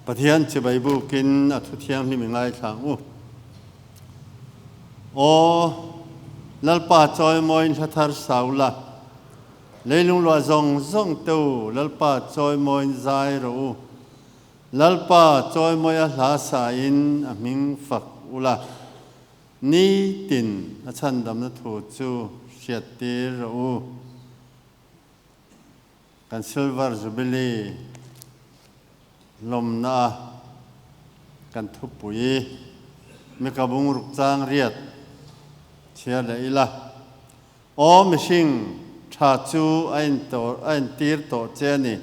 Pathian chibai bukin a thu thianghlim i ngaithla ang u. Aw, Lalpa chawimawiin hla thar sau la, leilung luah zawng zawng te u, Lalpa chawimawiin zai rawh u. Lalpa chawimawi a hla sain a hming fak u la, nitin a chhandamna thu chu hriattir rawh u. Kan Silver Jubilee lawmna a kan thupui Mika bungruk chang riat chhiar leh ila. Aw mihring tha chu a a intir tawh che a ni.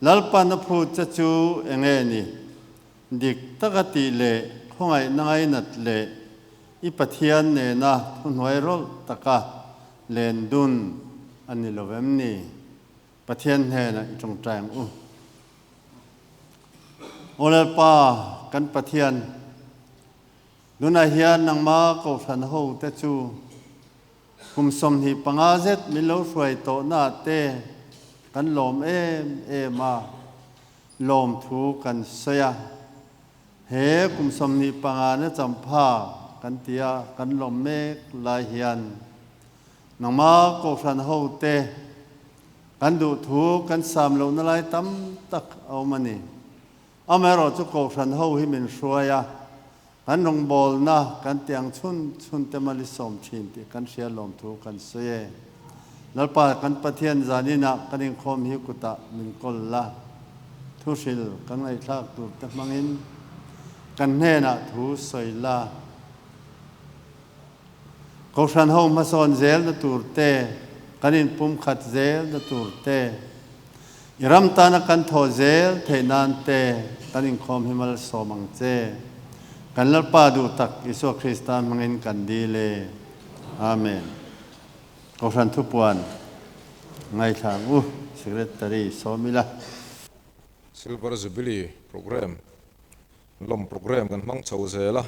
Lalpan a phut che chu enge ni? Dik taka tih leh khawngaihna ngainat leh i Pathian nena thuhnuai rawlh taka Len dun a ni lo em ni? Pathian hnenah i tawngtai ang u. Aw Lalpa, kan Pathian, tunah hian nangma Kohhran ho te chu kum 25 zet min lo hruai tawhnaah te kan lawm em em a, lawmthu kan sawi a. He kum 25 na champha kan tia kan lawm mek lai hian nangma Kohhran ho te kan duh thu kan sam lohna lai tam tak a awm a ni. Amaherawh chu Kohhran ho hi min hruai a, kan rawngbawlna kan ti ang chhun chhun te mal i sawm thin tih kan hria lawm thu kan sawi e. Lalpa kan Pathian zaninah kan inkhawm hi kutah min kawl la, thuhril kan ngaihthlak tur te hmangin kan hnenah thu sawi la. Kohhran ho hmasawn zelna tur te, kan inpumkhat zelna tur te, i ram tana kan thawh zel theih nan te kan inkhawm hi malsawm ang che. Kan Lalpa duh tak Isua Krista hmangin kan dil e. Amen. Kohhran thupuan ngaithla ang u, Secretary sawm ila. Silver Jubilee Programme lawm programme kan hmang chho zel a,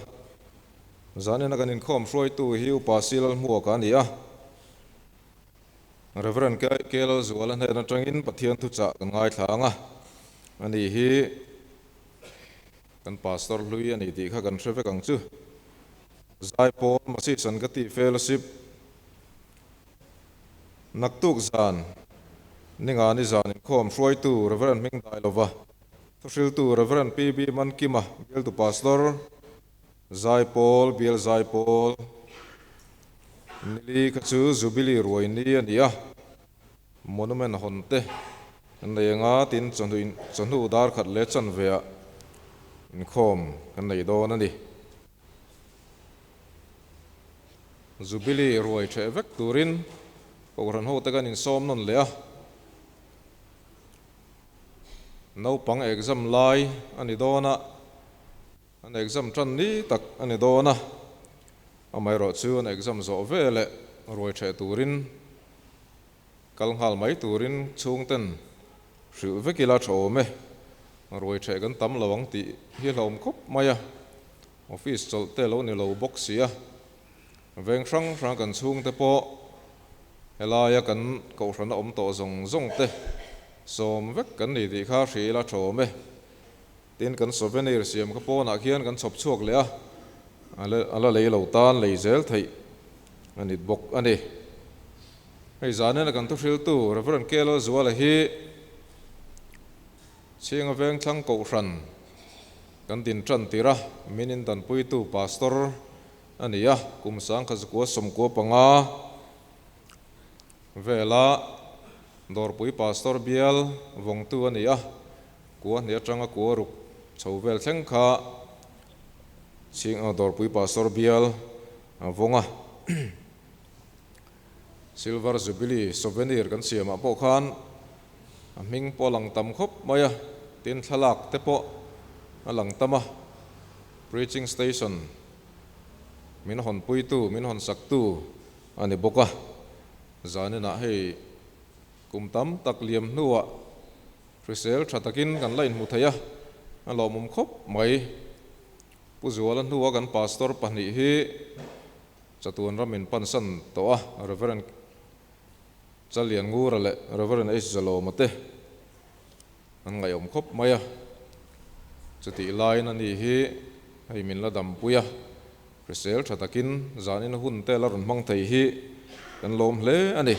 zanina kan inkhawm hruaitu hi Upa Si Lalhmuaka a ni a, Rev. K Lalzuala hnen atangin Pathian thuchah kan ngaithla ang a, ani hi kan Pastor hlui a ni tih kha kan hre vek ang chu. Zaipawl Masisan ka tih Fellowship Naktuk zan ninga ni zan inkhawm hruaitu Rev. Hming Dailova, thuhriltu Rev. PB Mankima, bialtu Pastor Zaipawl, Bial Zaipawl Nili kha chu Jubilee ruai ni a ni a, Monument hawn te kan nei anga tin chawhnu dar khat leh chanve ah inkhawm kan nei dawn a ni. Jubilee ruai ṭheh vek turin Kohhran hote kan insawm nawn leh a, naupang exam lai a ni dawn a, an exam ṭan ni tak a ni dawn a, amaherawh chu an exam zawh veleh ruai ṭheh turin kal nghal mai turin chhungten hrilh vek ila ṭha awm e, ruai ṭheh kan tam lo ang tih hi hlauhawm khawp mai a. Office chawlh te lo ni lo bawk si a, veng hrang hrang kan chhungte pawh helaia kan kohhrana awm tawh zawng zawng te sawm vek kan ni tih kha hria ila thawm e. Tin, kan souvenir siam kha pawnah khian kan chhawp chhuak leh a, a la lei lo tan lei zel theih a ni bawk a ni. Hei zanena kan thuhriltu Rev. K Lalzuala hi Chhinga Vengthlang Kohhran kan din tan tir a, min indanpuitu Pastor a ni a, kum 1995 vela Dawrpui Pastor bial vawngtu a ni a, kua hnih atanga kua ruk chho vel thleng kha Chhinga Dawrpui Pastor bial a vawng a. Silver Jubilee souvenir kan siamah pawh khan a hming pawh a lang tam khawp mai a, tin thlalak te pawh a lang tam a, Preaching Station min hawnpuitu, min hawnsaktu a ni bawk a, zaninah hei kum tam tak liam hnuah hrisel tha takin kan la inhmu thei a, a lawmawm khawp mai. Pu Zuala hnua kan Pastor pahnih hi Chatuan ram in pansan tawh a, Rev. Chalian Ngura leh Rev. H. Zalawma te an ngaihawm khawp mai a. Chutih laiin ani hi hei min la dampui a, hrisel tha takin zanin hun te la rawn hmang thei hi kan lawm hle a ni.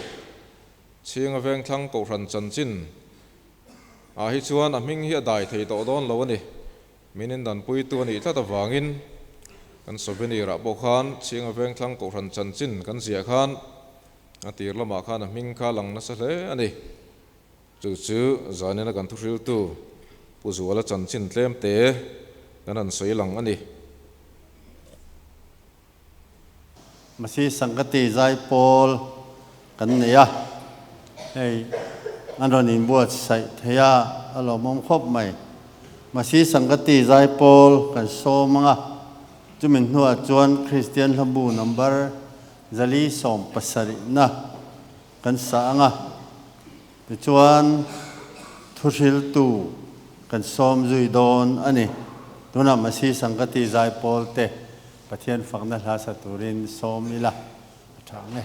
Chhinga Vengthlang Kohhran chanchin ah hi chuan a hming hi a dai thei tawh dawn lo a ni. Min indanpuitu a nih tlat avangin kan souvenir ah pawh khan Chhinga Vengthlang Kohhran chanchin kan ziah khan a tir lamah khan a hming kha a lang nasa hle a ni. Chu chu zanina kan thuhriltu Pu Zuala chanchin tlem te kan han sawi lang a ni. Masi Sangkati zaipawl kan nei a, hei an rawn inbuatsaih thei a, a lawmawm khawp mai. Masi Sangkati zaipawl kan sawm ang a, chumi hnuah chuan Kristian hlabu number 470 na kan sa ang a, tichuan thuhriltu kan sawm zui dawn a ni. Tunah Masi Sangkati zaipawl te Pathian fakna hla sa turin sawm ila a tha ang e.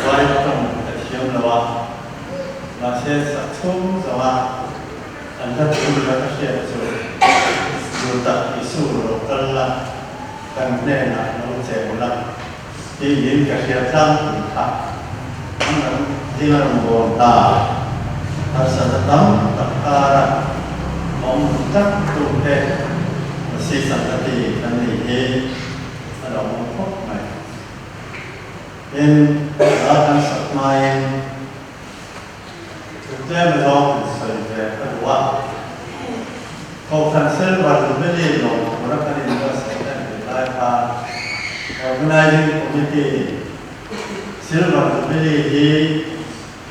Vai tawng ka thiam lo a, mahse sak chhung zawnga an hla thu nia ka hriat chu duh tak Isu lo kal la, kan hnenah lo cheng la tiin ka hria tlangpui kha an ram zinga rawn bawl ta harsatna tam tak kara awm tlat tute Masi Sangkati kan nih hi a lo awm khawp mai. Tin, hla kan sak hmain thil tlem zawng kan sawi ve ka duh a. Kohhran Silver Jubilee lawm tura kan inbuatsaih em tih lai khan Organizing Committee in Silver Jubilee hi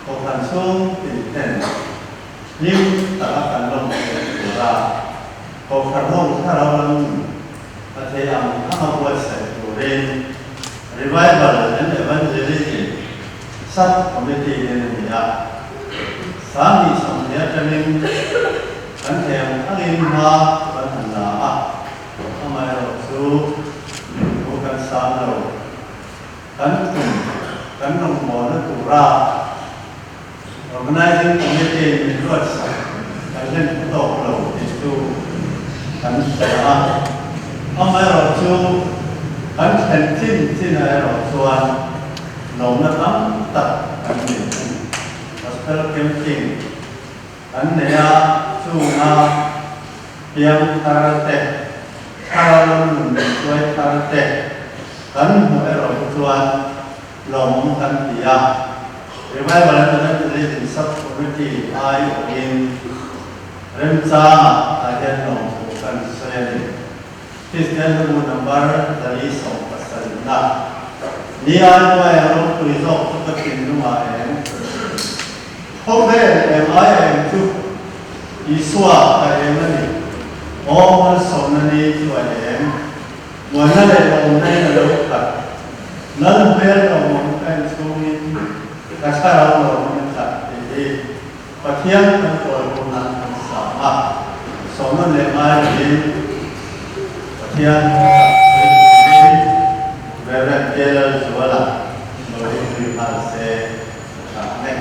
Kohhran chhung tin ten. Hlim taka kan lawm theih tura Kohhran ho thlarau lam nun a thei ang anga buatsaih turin Revival and Evangelism Sub-Committee din a ni a. Sangni 20 atangin kan thei ang angin hma kan han la a, amaherawhchu thu kan sang lo. Kan tum kan rawngbawlna tura Organizing Committee min ruatsak kan hlen phu tawk lo tih chu kan hria a. Amaherawhchu kan thlen chin chinah erawh chuan lawmna tam tak kan nei a ni. Gospel Camping kan nei a, chunga piang thar te, thlarau lam nun min hruai thar te kan hmuh erawh hi chuan lawmawm kan ti a. Revival and Evangelism Sub-Committee aiawhin remchangah tah hian lawmthu kan sawi a ni. Kristian hnu number 470 na ni ai hnuaia ropui zawk chu ka thinlungah eng khawvel eng ai a eng chu Isua ka eng a ni. Aw malsawmna ni chu a eng. Muanna leh lawmna in a lo khat. Lal hmel lawmawm ka en chhungin ka thlarau lawmin a khat tih hi Pathian kan kawl hunah kan sa a. Sawmna leh ngai lovin Pathian tak sawi turin Rev. Lalzuala lo inzui nghal se a tha ang e.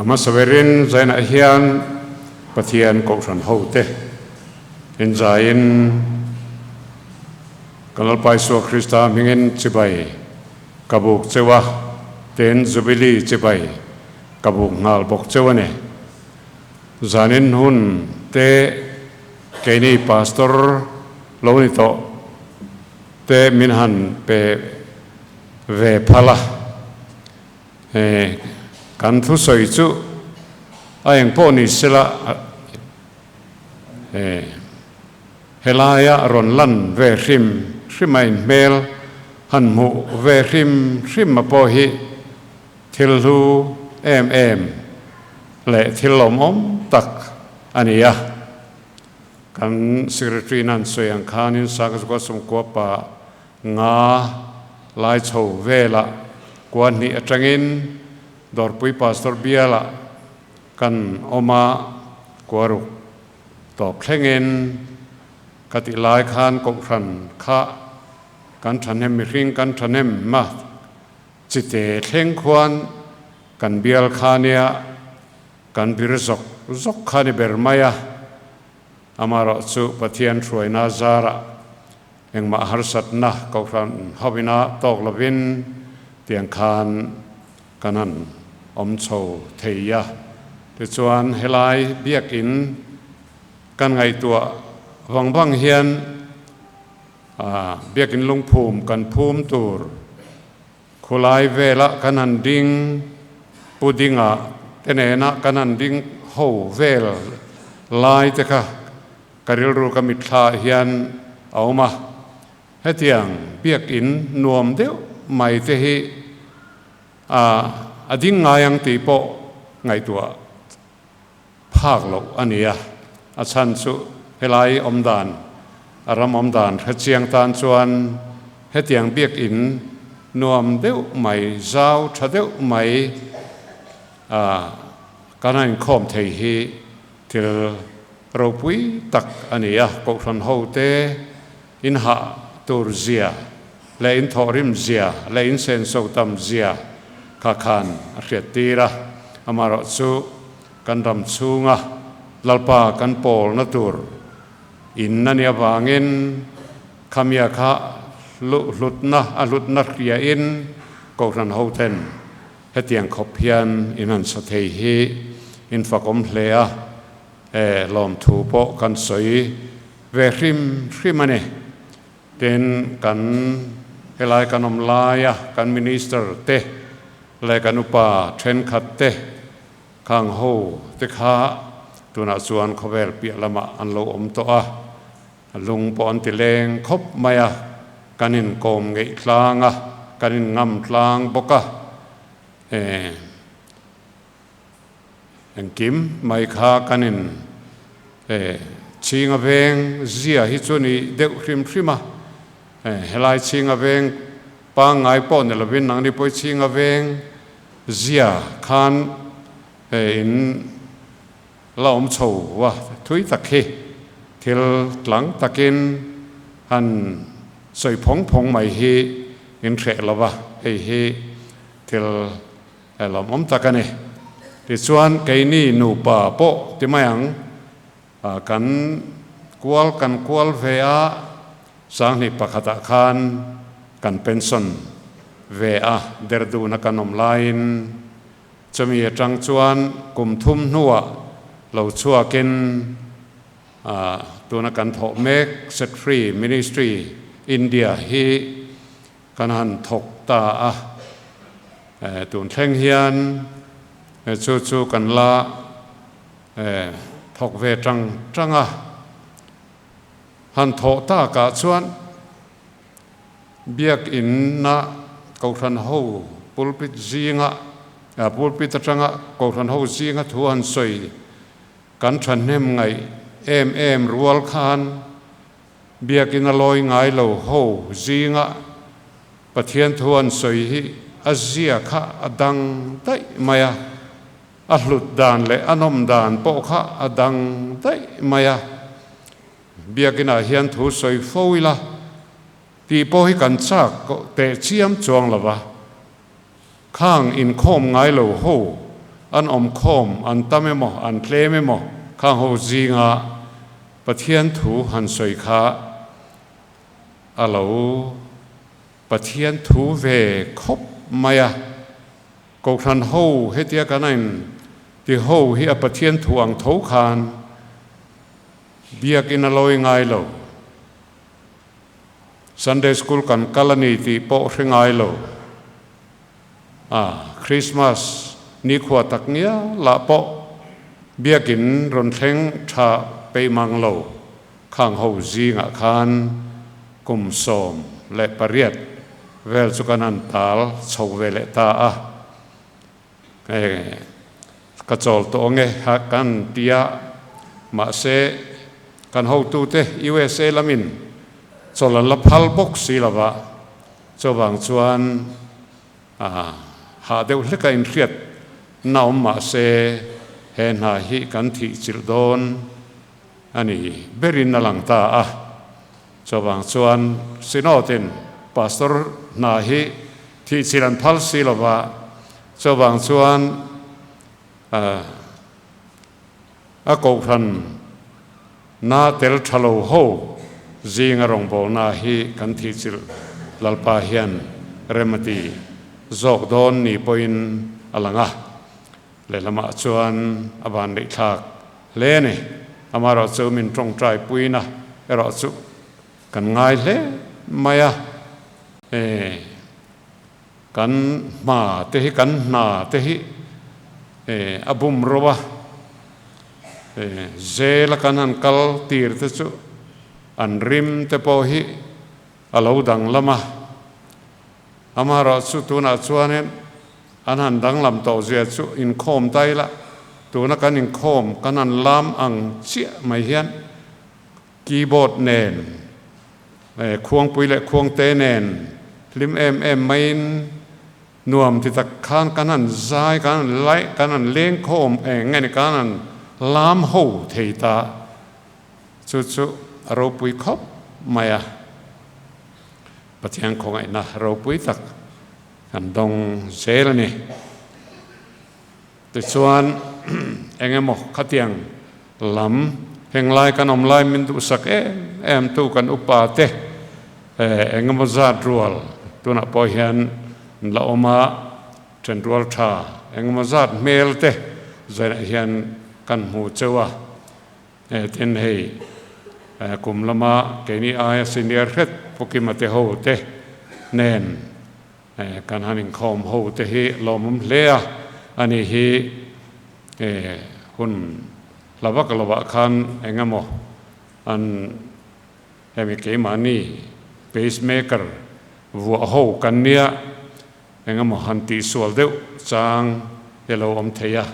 A hmasa berin zainah hian Pathian Kohhran hote inzaiin kan Lalpa Isua Krista hmingin chibai ka buk cheu a, tin Jubilee chibai ka buk nghal bawk cheu a ni. Zanin hun te keini Pastor lo ni tawh te min han pe ve phal a. He kan thusawi chu a eng pawh ni sela he helaia rawn lan ve hrim hrim a inhmel han hmuh ve hrim hrim a pawh hi thil hlu em em leh thil lawmawm tak a ni a. Kan Secretary in a han sawi ang khanin Sangzukua Sumkua pa Nga lai chho velah kua hnih atangin Dawrpui Pastor bialah kan awm a, kua ruk tawp thlengin ka tih lai khan Kohhran kha kan thahnem mihring kan thahnem a, chite thleng khuan kan bial kha nia kan bir zawk zawk kha ni ber mai a, amaherawh chu Pathian hruaina zarah Engmah harsatna Kohhran hovina tawk lovin tiang khan kan han awm chho thei a. Tichuan helai biakin kan ngaihtuah vang vang hian biakin lungphum kan phum tur khulai velah kan han ding pudinga te nena kan han ding ho vel lai te kha Ka rilru ka mitthla ah hian a awm a, hetiang biakin nuam deuh mai te hi a a ding ngai ang tih pawh ngaihtuah phak loh a ni a, a chhan chu helai awm dan, a ram awm dan hrechiang tan chuan hetiang biakin nuam deuh mai, zau tha deuh mai a kan a inkhawm thei hi thil Ropui tak a ni a, Kohhran hote in hah tur zia leh in thawhrim zia leh in senso tam zia kha khan a hriat tir a. Amaherawh chu kan ram chhunga Lalpa kan pawlna tur in a nih avangin khamia kha hlutna a hlutna hriain Kohhran hoten hetiang khawp hian in han sa thei hi in fakawm hle a. E, lawmthu pawh kan sawi ve hrim hrim a ni. Tin, kan helai kan awm laia kan Minister te leh kan upa thenkhat te khang ho te kha tunah chuan khawvel piah lamah an lo awm tawh a, lung pawh an ti leng khawp mai a, kan inkawm ngeih tlang a, kan inngam tlang bawk a. E. Engkim mai kha kan in chhinga veng zia hi chu ni deuh hrim hrim a, helai chhinga veng pangngai pawh ni lovin nangni pawh i chhinga veng zia khan in la awm chho a, thui tak hi thil tlang takin han sawi phawng phawng mai hi in hreh lo va, hei hi thil He lawmawm tak a ni. Tichuan keini nupa pawh ti mai ang, kan kual kan kual ve a, sanghnih pakhatah khan kan pension ve a, Dehradun a kan awm laiin chumi atang chuan kum thum hnuah lo chhuakin tuna kan thawh mek Set Free Ministry India hi Kan han thawk ta a, tun thleng hian chu chu kan la thawk ve tang tang a. Han thawh takah chuan Biakinna Kohhran ho pulpit zinga pulpit atanga Kohhran ho zinga thu han sawi kan thahnem ngaih em em rual khan Biakin a lawi ngai lo ho zinga Pathian thu an sawi hi a zia kha a dang daih mai a, a hlut dan leh a nawm dan pawh kha a dang daih mai a. Biakinah hian thu sawi fo ila tih pawh hi kan chak teh chiam chuang lo va, khang inkhawm ngai lo ho. an awm khawm an tam emaw an tlem emaw khang ho zinga Pathian thu han sawi kha a lo Pathian thu ve khawp mai a. Kohhran ho hetia kan in ti ho hi a Pathian thu ang tho khan biakin a lawi ngai lo. Sunday School kan kal a ni tih pawh hre ngai lo. A, Christmas nikhua tak ngial ah pawh biakin rawn thleng tha peih mang lo khang ho zingah khan kum 18 vel chu kan han tal chho ve leh ta a. E, ka chawl tawh ange ha kan ti a, mahse kan hotute USA lamin chawl an la phal bawk si lo va, chuvang chuan a hah deuh hlek a inhriat na awm mahse he hna hi kan thih chilh dawn a ni berin a lang ta a. Chuvang chuan Synod-in Pastor hna hi thihchilh an phal si lo va, chuvang chuan a kohhran na tel tha lo ho zinga rawngbawlna hi kan thihchilh Lalpa hian rem a ti zawk dawn ni pawhin a lang a. Lehlamah chuan a vanneihthlak hle a ni. Amaherawhchu min tawngtai puina erawh chu kan ngai hle mai a. E, kan hma te hi, kan hna te hi e, a bum ro a. E, zela kan han kal tir te chu an rim te pawh hi a lo danglam a. Amaherawhchu tunah chuanin an han danglam tawh zia chu inkhawm ta ila, tuna kan inkhawm kan han lam ang chiah mai hian keyboard nen, khuangpui leh khuangte nen hlim em em maiin nuam ti tak khan kan han zai, kan han laih, kan han lengkhawm eng nge ni kan han lam ho thei ta. Chu chu a ropui khawp mai a. Pathian khawngaihna ropui tak kan dawng zel a ni. Tichuan, eng emaw khatiang lam henglai kan awm lai min duhsak em em tu kan upa te eng emaw zat rual tunah pawh hian an la awm a, then rual tha eng emaw zat hmel te zainah hian kan hmu cheu a. Tin hei kum lama keini aia senior hret Pukima te ho te nen kan han inkhawm ho te hi lawmawm hle a, ani hi hun hla vak lovah khan eng emaw an hemi keimahni pacemaker vuah ho kan nia eng emaw han tihsual deuh chang hi a lo awm thei a.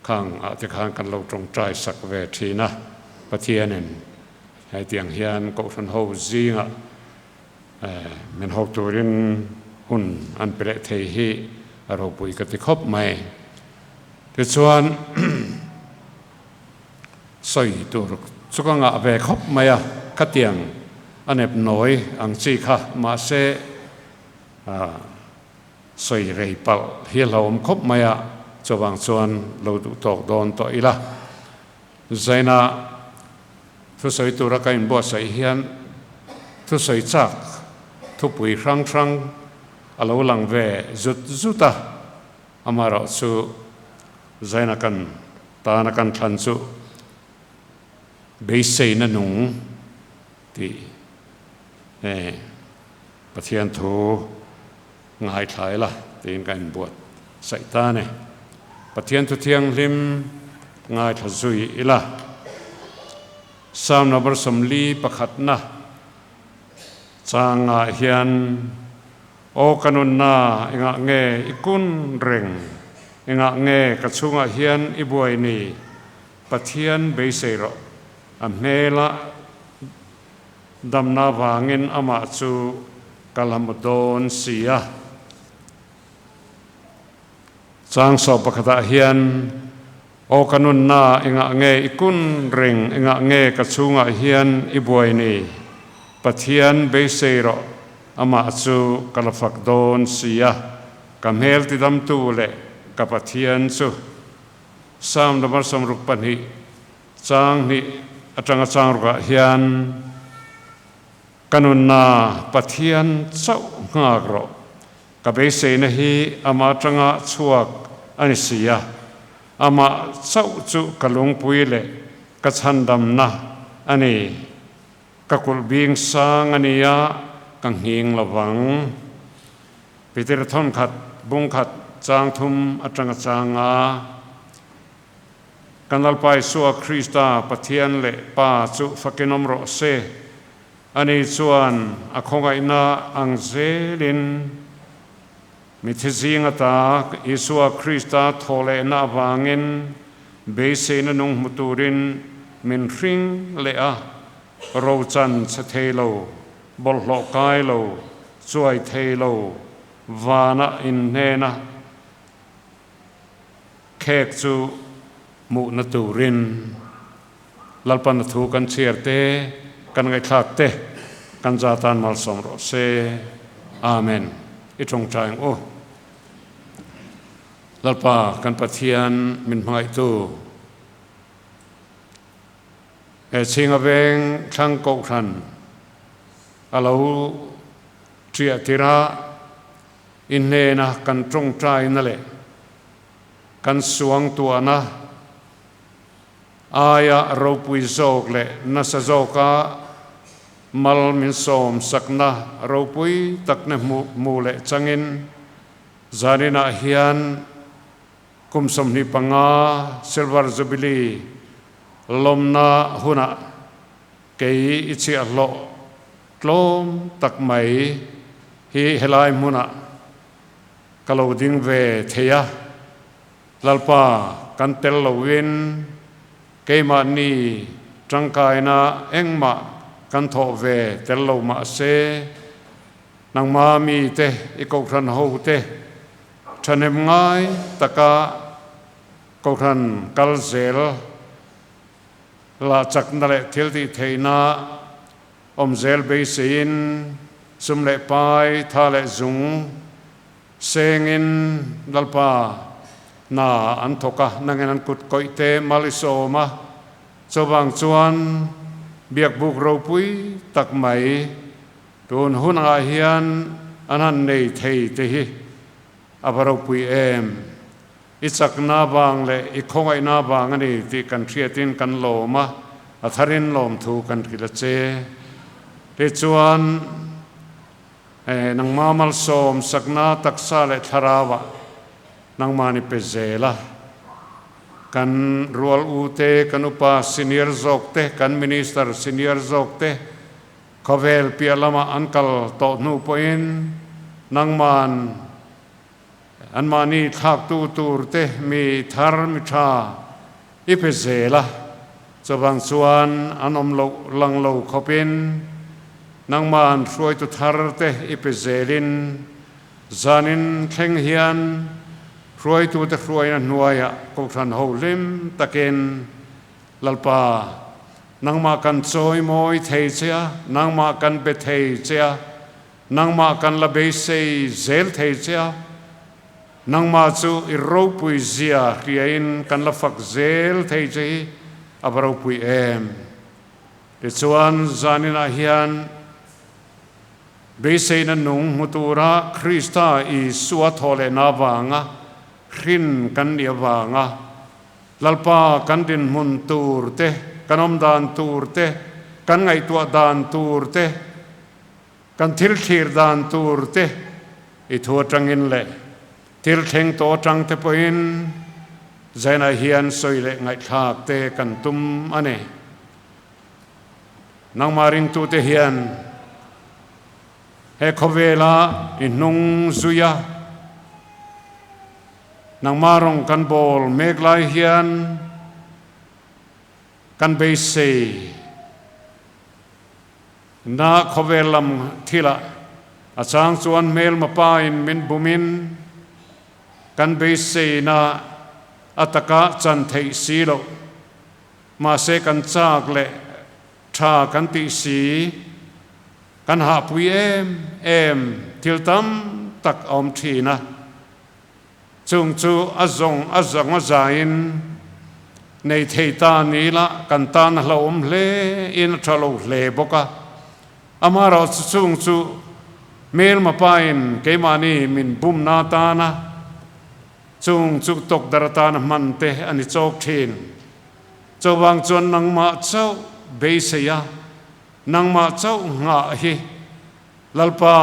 Khang ah te khan kan lo tawngtai sak ve thin a, Pathianin hetiang hian Kohhran ho zingah min ho turin hun an pe leh thei hi a ropui ka ti khawp mai. Tichuan sawi tur chu ka ngah ve khawp mai a, khatiang a nep nawi ang chi kha mahse Sawi rei palh hi a hlauhawm khawp mai a, chuvang chuan lo duh tawk dawn tawh ila. Zaina thusawi tura ka inbuatsaih hian thusawi chak thupui hrang hrang a lo lang ve zut zut a, amaherawh chu Zaina kan tana kan thlan chu beiseina nung tih Pathian thu ngaithla ila tiin ka inbuat saih ta a ni. Pathian thu thianghlim ngaithla zui ila. Psalm number 41 changah hian Aw ka nunna engah nge i kun reng? Engah nge ka chhungah hian i buai ni? Pathian beisei rawh, a hmelah Damna vangin amah chu ka la mu dawn si a. Chang sawh pakhatah hian, Aw ka nunna, engah nge i kun reng, engah nge ka chhungah hian i buai ni? Pathian beisei rawh, amah chu ka la fak dawn si a. Ka hmel tidamtu leh ka Pathian chu. Psalm number 62 chang hnih atanga chang rukah hian Ka nunna Pathian chauh nghak rawh, ka beiseina hi ama atanga chhuak a ni si a, amah chauh chu ka lungpui leh ka chhandamna a ni. Ka kulh bing sang a nia, ka nghing lo vang. Peter thawnkhat bungkhat chang thum atanga chang a. Kan Lalpa Isua Krista Pathian leh Pa chu fakin awm rawh se. Ani chuan a khawngaihna ang zelin mithi zing ata Isua Krista thawhlehna avangin beiseina nung hmu turin min hring leh a, rochan che thei lo, bawlhhlawh kai lo, chuai thei lo, vana inhnena Khek chu hmuhna turin Lalpan a thu kan chhiar te, kan ngaihthlak te, kan za tan malsawm rawh se. Amen. I tawngtai ang u. Lalpa kan Pathian min hmangaihtu, he chhinga veng thlang kohhran a lo ṭiah tirh a, I hnena kan tawngtaina leh kan suangtuahna aia ropui zawk leh nasa zawka mal min sawm sakna ropui takna hmu leh changin zaninah hian kum 25 Silver Jubilee lawmna hunah Kei i chhiahhlawh tlawm tak mai hi helai hmunah ka lo ding ve thei a, Lalpa kan tel loin keimahni tangkaina engmah kan thawh ve tel lo mah se, nangma mite i kohhran hote thahnem ngai taka kohhran kal zel La chakna leh thil tih theihna awm zel beiseiin sum leh pai, tha leh zung sengin Lalpa hna an thawk a, nangin an kut kawih te mal i sawm a, chuvang chuan biakbuk ropui tak mai tun hunah hian an han nei thei te hi a va ropui em. I chakna vang leh i khawngaihna vang a ni tih kan hriatin kan lawm a, a tharin lawmthu kan hrilh a che. Tichuan, nangma malsawm sakna taksa leh thlarauah nangmah ni pe zel a. Kan rual u te, kan upa senior zawk te, kan minister senior zawk te khawvel piah lamah an kal tawh hnu pawhin nangman Anmahni thlaktu tur te mi thar mi tha i pe zel a, chuvang chuan an awm loh lang lo khawpin nangma'n hruaitu thar te i pe zelin zanin thleng hian hruaitute hruaina hnuaiah kohhran ho hlim takin Lalpa, nangmah kan chawimawi thei che a, nangmah kan be thei che a, Nangmah kan la beisei zel thei che a, nangmah chu i ropui zia hriain kan la fak zel thei che hi a va ropui em. Tichuan, zaninah hian beiseina nung hmu tura Krista Isua thawhlehna avanga hrin kan nih avanga Lalpa kan dinhmun tur te, kan awmdan tur te, kan ngaihtuah dan tur te, Kan thil thlir dan tur te i thu atangin leh thil thleng tawh atang te pawhin zainah hian sawi leh ngaihthlak te kan tum a ni. Nangmah ringtute hian he khawvela i hnung zui a, nangmah rawng kan bawl mek lai hian kan beisei. Na khawvel lam thilah a chang chuan hmelma pa in min bumin kan beiseina a taka chan theih si loh. Mahse kan chak leh tha kan tih si, kan hahpui em em thil tam tak a awm thin a. Chung chu a zawng a zawng a zaiin. Nei thei ta ni la, kan tan a hlauhawm hle in a tha lo hle bawk a. Amaherawhchu chung chu hmelma pain keimahni min bumna atana chung chu tawkdarh atana hman te a ni chawk thin. Chuvang chuan nangmah chauh beisei a, nangmah chauh nghah hi Lalpa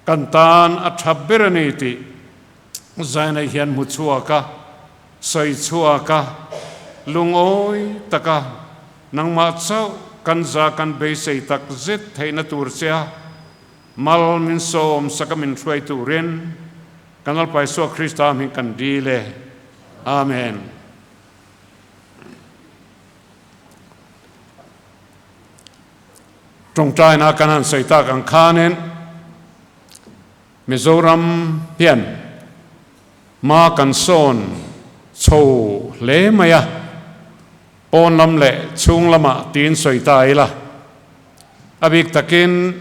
kan tan a tha ber a ni tih Zaina hian hmu chhuak a, sawi chhuak a, lungawi taka nangmah chauh kan za kan beisei tak zet theihna tur che a, mal min sawm saka min hruai turin kan Lalpa Isua Krista hming kan dil e. Amen. Tawngtaina kan han sawi tak ang khanin Mizoram hian hma kan sawn chho hle mai a, pawn lam leh chhung lamah tiin sawi ta ila. A bik takin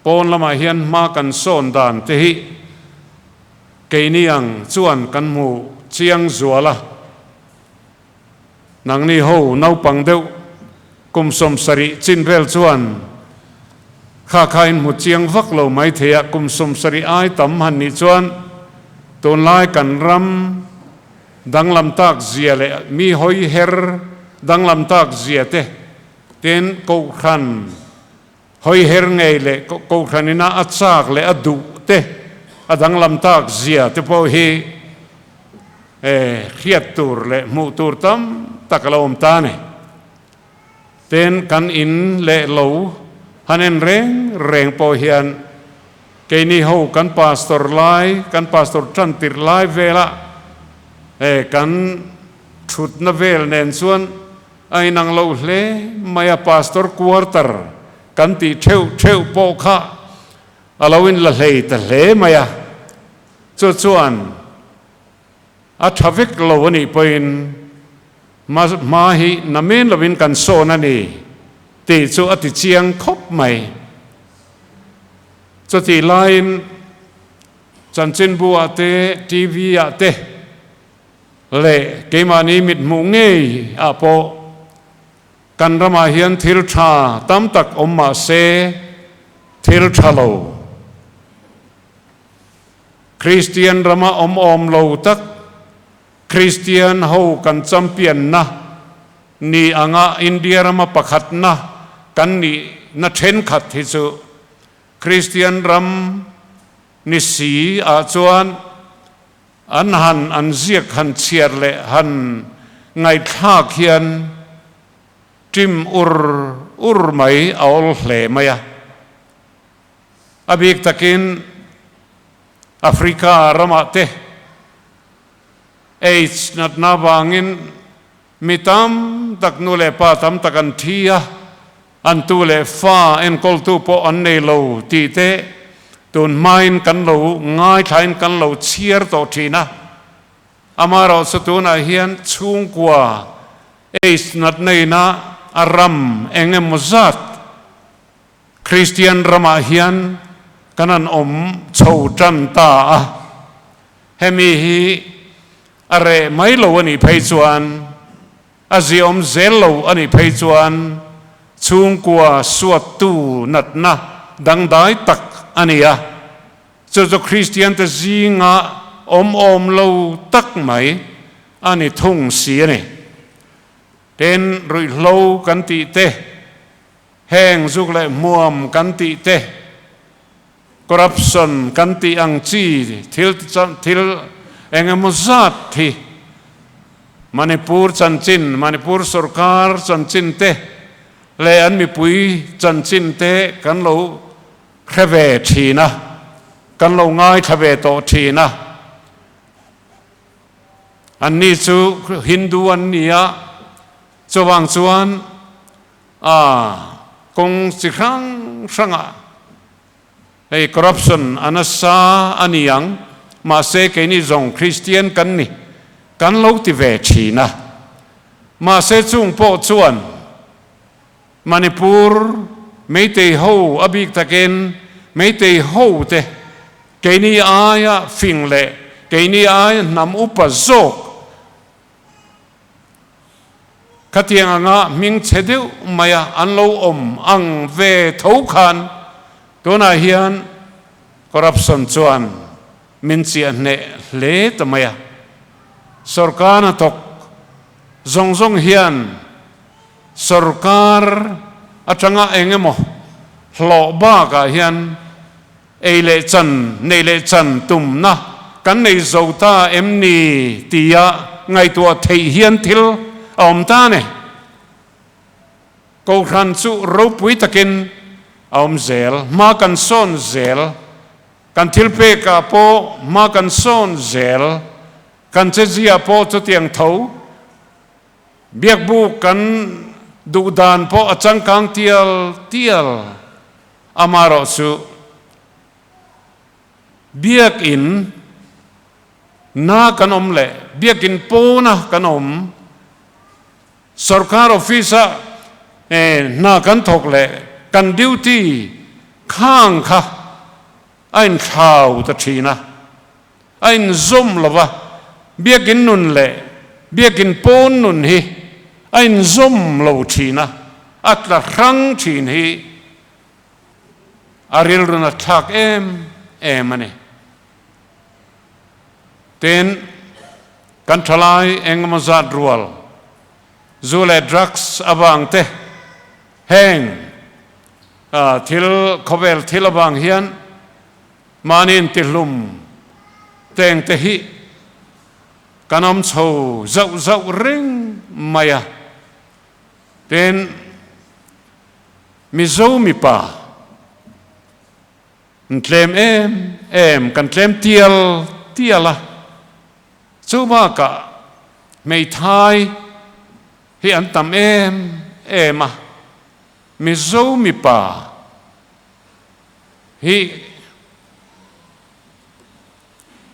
pawn lamah hian hma kan sawn dan te hi keini ang chuan kan hmu chiang zual a. Nangni ho naupang deuh kum 70 chin vel chuan kha kha in hmu chiang vak lo mai thei a, kum 70 ai tam han nih chuan tunlai kan ram danglam tak zia leh mi hawi her danglam tak zia te tin kohhran hawi her ngei leh kohhran ina a chak leh a duh te a danglam tak zia te pawh hi hriat tur leh hmuh tur tam tak a lo awm ta a ni. Tin, kan in leh lo han en reng reng pawh hian keini ho kan pastor lai, kan pastor tan tirh lai vela kan thutna vel nen chuan a inang lo hle mai a, pastor quarter kan tih theuh theuh pawh kha a lo inla hlei ta hle mai a. Chu chuan a tha vek lo a nih pawhin hma hma hi namen lovin kan sawn a ni tih chu a ti chiang khawp mai. Chutih laiin chanchinbu ah te, TV ah te leh keimahni mithmuh ngei ah pawh kan ramah hian thil tha tam tak awm mah se thil tha lo, Kristian rama awm awm lo tak, Kristian ho kan champion-na ni anga India rama pakhatna kan nihna thenkhat hi chu Kristian ram ni si ah chuan an han an ziak han chhiar leh han ngaihthlak hian ṭim ur ur mai a awl hle mai a. A bik takin Africa ramah te AIDS natna vangin mi tam tak nu leh pa tam tak an thi a, an tu leh fa enkawltu pawh an nei lo tih te tun hmain kan lo ngaithlain kan lo chhiar tawh thin a. Amaherawhchu tunah hian chhungkua AIDS natna ina a ram eng emaw zat Kristian ramah hian kan han awm chho tan ta a, hemi hi a reh mai lo a nih phei chuan, a ziaawm zel lo a nih phei chuan chhungkua suattu natna dangdai tak a ni a, chu chu Kristiante zinga awm awm lo tak mai a ni thung si a ni. Tin, ruihhlo kan tih te, Heng zuk leh hmuam kan tih te, corruption kan tih ang chi thil thil eng emaw zat hi Manipur chanchin, Manipur sorkar chanchin te leh an mipui chanchin te kan lo hre ve thin a, kan lo ngaithla ve tawh thin a. Anni chu Hindu an ni a, chuvang chuan A kawng chi hrang hrangah hei corruption a nasa a ni ang, mahse keini zawng Kristian kan ni, kan lo ti ve thin a. Mahse chung pawh chuan Manipur Meitei ho a bik takin Meitei ho te keini aia fing leh keini aia hnam upa zawk Khatiang anga hming chhe deuh maia an lo awm ang ve tho khan tunah hian corruption chuan min chiah hneh hle ta mai a. Sorkar hnathawk zawng zawng hian sorkar atanga eng emaw hlawh bakah hian ei leh chan, neih leh chan tumna kan nei zo ta em ni tia ngaihtuah theih hian thil a awm ta a ni. Kohhran chu ropui takin a awm zel, hma kan sawn zel, kan thil pekah pawh hma kan sawn zel, kan chezia pawh chutiang tho, biakbuk kan duh dan pawh a changkang tial tial. Amaherawh chu biakin na kan awm leh biakin pawna kan awm, sorkar office-a hna kan thawk leh kan duty khang kha a inthlau ta thin a, a inzawm lo va, biakin nun leh biakin pawn nun hi a inzawm lo thin a, a tla hrang thin hi a rilrun a thlak em em a ni. Tin, kan thalai engemaw zat rual zu leh drugs avang te heng thil khawvel thil avang hian mahni intihlum teng te hi kan awm chho zauh zauh reng mai a. Tin, Mizo mipa an tlem em em, kan tlem tial tial a, chu bakah hmeithai hi an tam em em a, Mizo mipa hi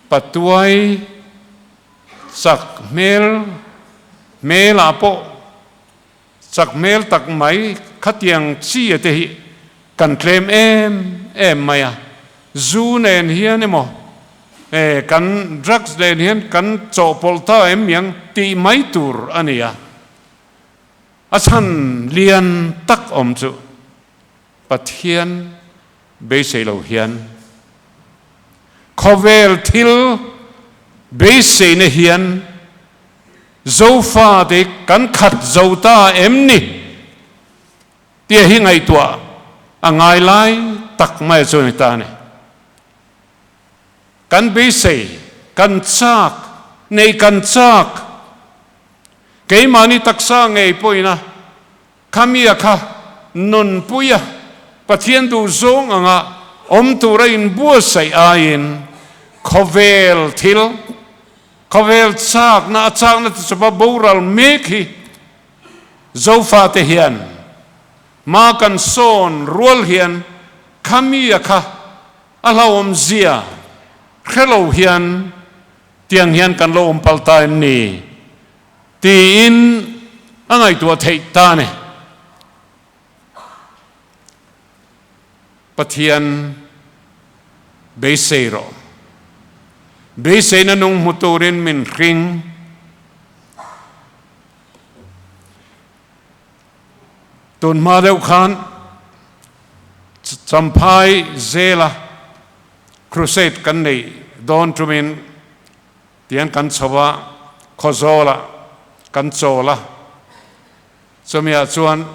patuai chak hmel hmelah pawh chak hmel tak mai khatiang chi a te hi kan tlem em em mai a, zu nen hian emaw e kan drugs nen hian kan chawhpawlh ta em miang tih mai tur a ni a, a chhan lian tak awm chu Pathian beisei lo hian khawvel thil beiseina hian Zofate kan khat zo ta em ni tia hi ngaihtuah a ngai lai tak mai chu a ni ta a ni. Kan beisei, kan chak, neih kan chak, keimahni taksa ngei pawhin a Khamia kha nunpuia Pathian duhzawng anga awm tura inbuatsaih aiin khawvel thil, khawvel chakna, a chakna te chupa boral mek hi Zofate hian hma kan sawn rual hian Khamia kha a hlauhawmzia hre lo hian tiang hian kan lo awm palh ta em ni? Tiin a ngaihtuah theih ta a ni. Pathian beisei rawh. Beiseina nung hmu turin min hring. Tun hma deuh khan Champhai zela crusade kan neih dawn tumin Tiang kan chho a, Khawzawlah kan chawl a, chumiah chuan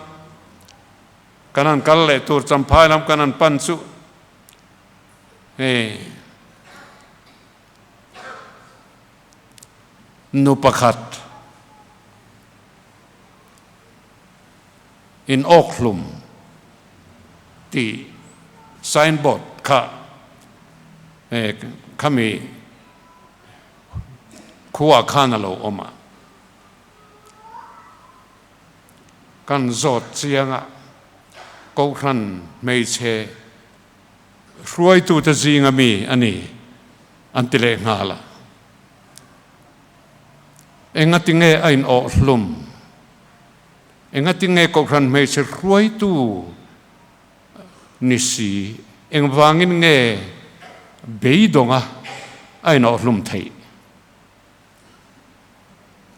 kan han kal leh tur Champhai lam kan han pan chu hei nu pakhat in awkhlum tih signboard kha khami Khuaah khan a lo awm a, kan zawt chiang a, Kohhran hmeichhe hruaitute zinga mi a ni an ti leh nghal a. Engati nge a inawh hlum? Engati nge Kohhran hmeichhe hruaitu Ni si, engvangin nge beidawnga a inawhhlum theih?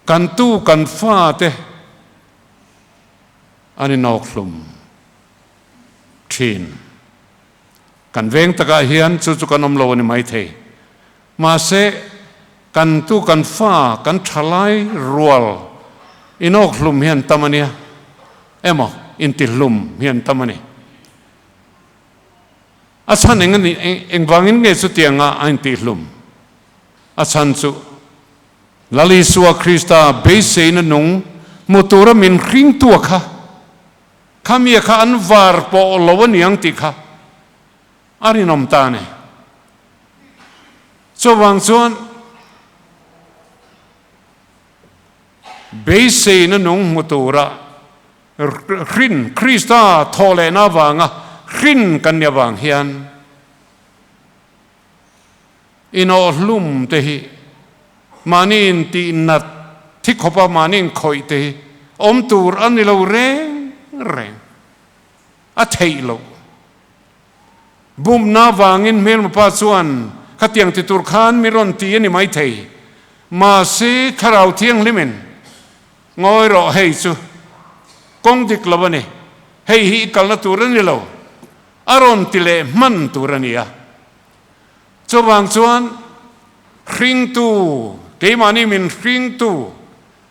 Kan tu kan fate an inawkhlum thin. Kan veng takah hian chu chu kan awm lo a ni maithei. Mahse, kan tu kan fa, kan thalai rual inawkhlum hi an tam a nia, emaw intihlum hi an tam a ni. A chhan eng a ni, engvangin nge chutianga a intihlum? A chhan chu Lal Isua Krista beiseina nung hmu tura min hringtua kha, khamia kha an var pawh lo a niang tih kha a rinawm ta a ni. Chuvang chuan beiseina nung hmu tura hrin, Krista thawhlehna avanga hrin kan nih avang hian, Inawhhlum te hi mahni intih nat thi khawpa mahni inkhawih te hi awm tur a ni lo reng reng. A theih loh. Bumna vangin hmelmapa chuan khatiang ti tur khan mi rawn ti a ni maithei. Mahse Thlarau Thianghlimin ngawi rawh hei chu kawng dik lo a ni, hei hi i kalna tur a ni lo, a rawn ti leh hman tur a ni a. Chuvang chuan hringtu, keimahni min hringtu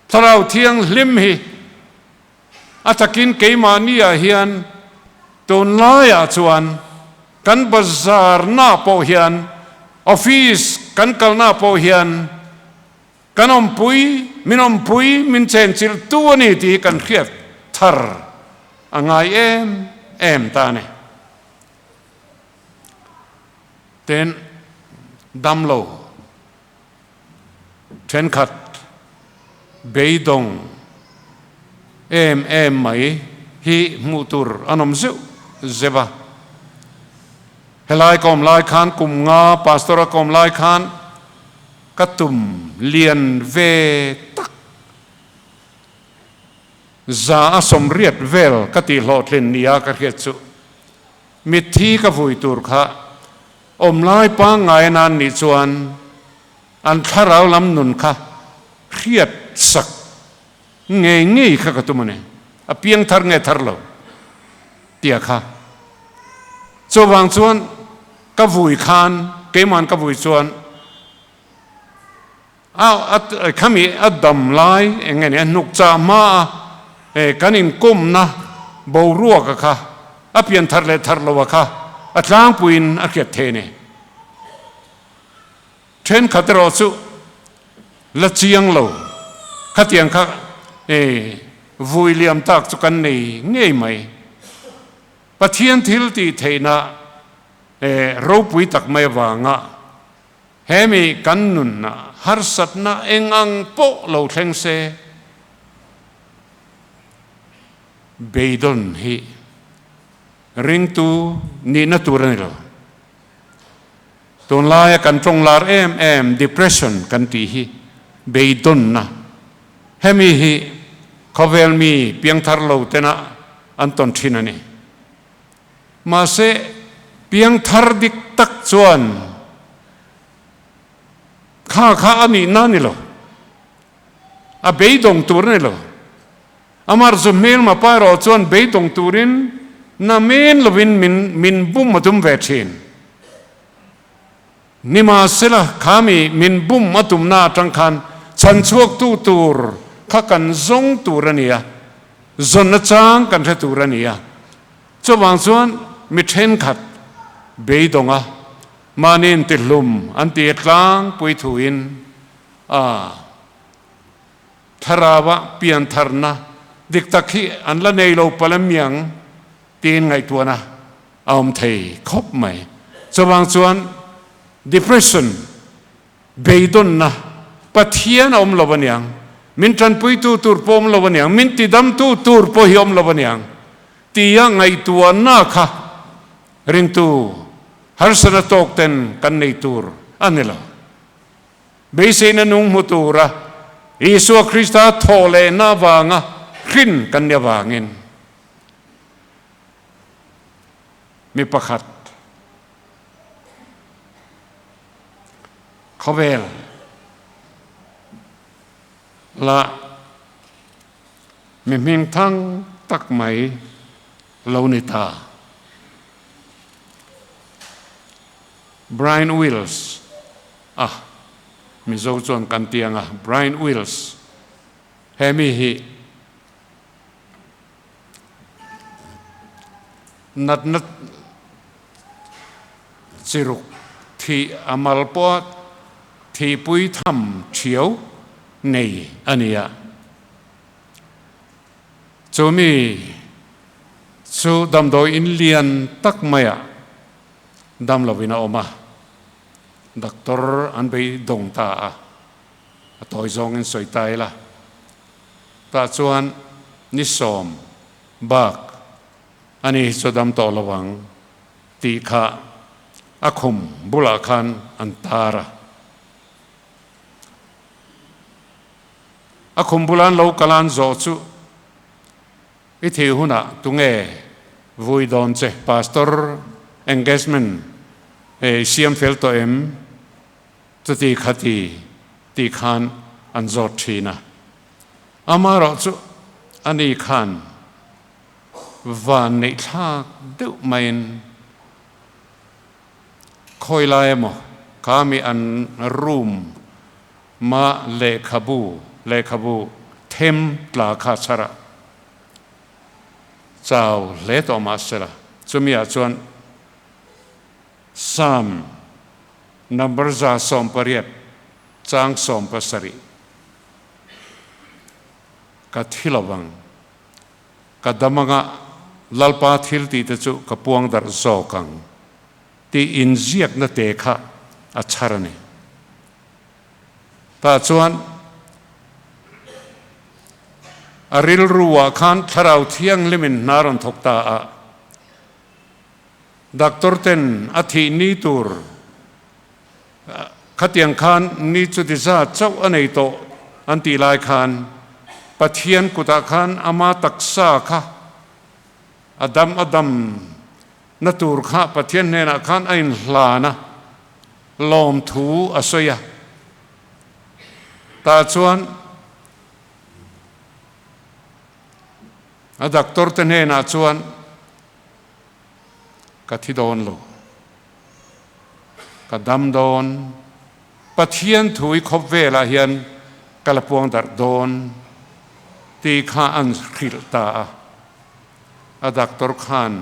Thlarau Thianghlim hi a takin keimahniah hian tunlaiah chuan kan bazarnaah pawh hian, office kan kalnaah pawh hian kan awmpui, min awmpui, min chenchilhtu a ni tih hi kan hriat thar a ngai em em ta a ni. Ten damlo thenkhat beidawng em em mai hi hmuh tur an awm zeuh zeuh a. Helai ka awm lai khan kum nga pastor a ka awm lai khan ka tum lian ve tak za a sawmriat vel ka tih hlawhtlin nia ka hriat chu. Mitthi ka vui tur kha awm lai pangngai nan nih chuan an thlarau lam nun kha hriat sak ngei ngei kha ka tum a ni. A piang thar nge thar lo tia kha. Chuvang chuan ka vui khan keiman ka vui chuan a khami a dam lai eng nge ni a hnuk chah hma a kan inkawmna boruaka kha a pian thar leh thar loa kha a tlangpuiin a hriat thei a ni. Thenkhat erawh chu la chiang lo khatiang kha vui liam tak chu kan nei ngei mai. Pathian thil tih theihna ropui tak mai avanga Hemi kan nunna harsatna eng ang pawh lo thleng se, beidawn hi ringtu nihna tur a ni lo. Tunlaia kan tawng lar em em depression kan tih hi beidawnna. Hemi hi khawvel mi piangthar lo tena an tawn thin a ni. Mahse, piangthar dik tak chuan kha kha a nihna a ni lo, a beidawng tur a ni lo. Amar zu hmelma pa erawh chuan beidawng turin na men lovin min min bum a tum ve thin. Nimahsela, kha mi min bum a tumna atang khan chhanchhuaktu tur kha kan zawng tur a ni a, zawn achang kan hre tur a ni a. Chuvang chuan mi thenkhat beidawng a, mahni intihlum an ti tlangpui thuin a thlarauah piantharna dik tak hi an la nei lo palh amiang tiin ngaihtuahna a awm thei khawp mai. Chuvang chuan depression, beidawnna, Pathian a awm lo aniang, min tanpuitu tur pawh awm lo aniang, min tidamtu tur pawh hi awm lo aniang tia ngaihtuahna kha ringtu harsana tawk ten kan nei tur a ni lo. Beiseina nung hmu tura Isua Krista thawh lehna avanga hrin kan ni avangin, Mi pakhat khawvel la mi hmingthang tak mai lo ni ta. Brian Wills a, Mizo chuan kan ti ang a, Brian Wills he mi hi natna chiruk thih a mal pawha thihpui tham thiau nei a ni a. Chu mi chu damdawi in lian tak maiah dam lovin a awm a, doctor an beidawng ta a, a tawi zawngin sawi ta ila. Tah chuan ni sawm bak a ni hi chu dam tawh lo ang tih kha a khum bulah khan an tar a. A khum bula an lo kal a an zawh chu i thih hunah tunge vui dawn che pastor engagement i siam fel tawh em? Chuti khati tih khan an zawt thin a. Amaherawh chu ani khan van neih thlak deuh maiin khawi lai emaw kha mi an room ma lehkhabu lehkhabu them tla kha chhar a chau hle tawh mahsela chumi ah chuan Psalm number 180 chang 17 Ka thi lovang, ka dam anga Lalpa thil tih te chu ka puang darh zawk ang tih inziakna te kha a chhar a ni. Tah chuan a rilru ah khan Thlarau Thianghlimin hna rawn thawk ta a. Doctor ten a thih ni tur khatiang khan ni chuti zat chauh a nei tawh an tih lai khan Pathian kutah khan ama taksa kha a dam a dam na tur kha Pathian hnenah khan a inhlan a, lawmthu a sawi a. Tah chuan a doctor te hnenah chuan Ka thi dawn lo. Ka dam dawn. Pathian thu i khawp velah hian ka la puang darh dawn tih kha an hrilh ta a. A doctor khan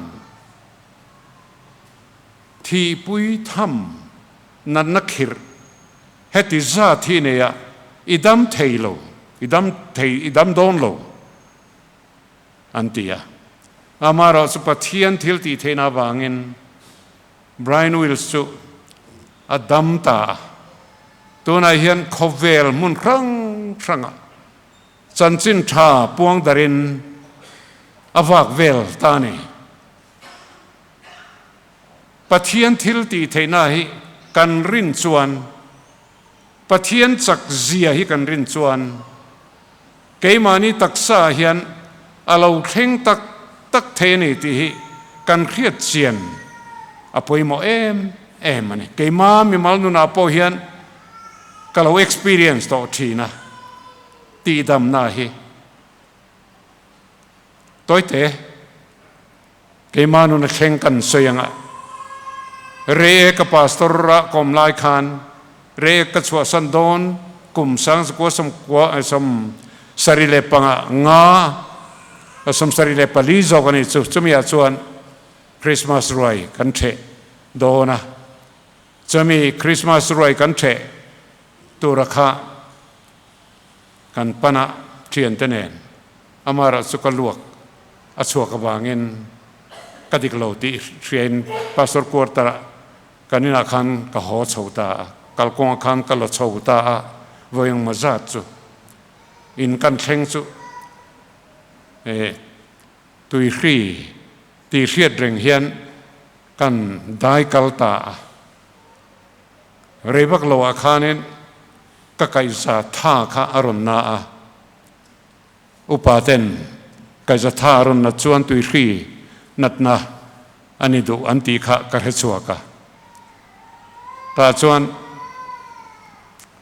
thihpui tham natna khirh heti zat hi nei a, i dam thei lo, i dam thei, i dam dawn lo. An ti a. Amaherawh chu Pathian thil tih theihna avangin Brian Wills chu a dam ta a. Tunah hian khawvel hmun hrang hrangah chanchin tha puang darin a vak vel ta a ni. Pathian thil tih theihna hi kan rin chuan, Pathian chak zia hi kan rin chuan keimahni taksa ah hian a lo thleng tak tak thei a ni tih hi kan hriat chian a pawimawh em em a ni. Keima mimal nunah pawh hian ka lo experience tawh thin a, tihdamna hi tawite Keimah nun a thleng kan sawi ang a, Reek a pastor ah ka awm lai khan Reek ka chhuahsan dawn kum sang zakua sawmkua sawm sarih leh panga nga 74 zawk a ni chu, chumi ah chuan Christmas ruai kan theh dawn a, chumi Christmas ruai kan theh tura kha kan pana thiante nen Amara chu ka luak a chhuak avangin ka dik lo tih hriain Pastor quarter-ah kan inah khan ka haw chho ta a, kalkawngah khan ka la chho ta a, vawi engmaw zat chu in kan thleng chu eh tuihri tih hriat reng hian kan dai kal ta a. Rei vak loah khanin ka kaihza tha kha a rawn na a. Upa ten kaihza tha a rawn nat chuan tuihri natna a ni duh an tih kha ka hre chhuak a. Tah chuan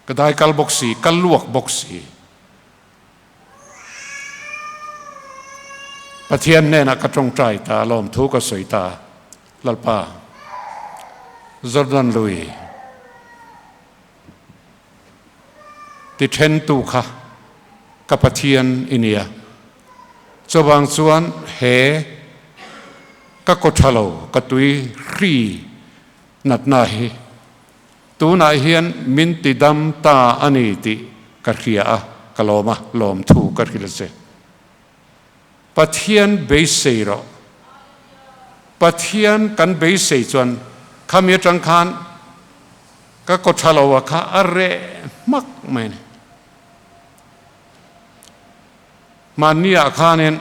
ka dai kal bawk si, ka luak bawk si. Pathian hnenah ka tawngtai ta, lawmthu ka sawi ta, Lalpa, Jordan lui ti thentu kha ka Pathian i nia. Chuvang chuan he ka kaw tha lo, ka tui hri natna hi tunah hian min ti dam ta a ni tih ka hria a, ka lawm a, lawmthu ka hrilh che. Pathian beisei rawh. Pathian kan beisei chuan khami atang khan ka kaw tha lo a kha a reh hmak mai a ni. Mahni ah khanin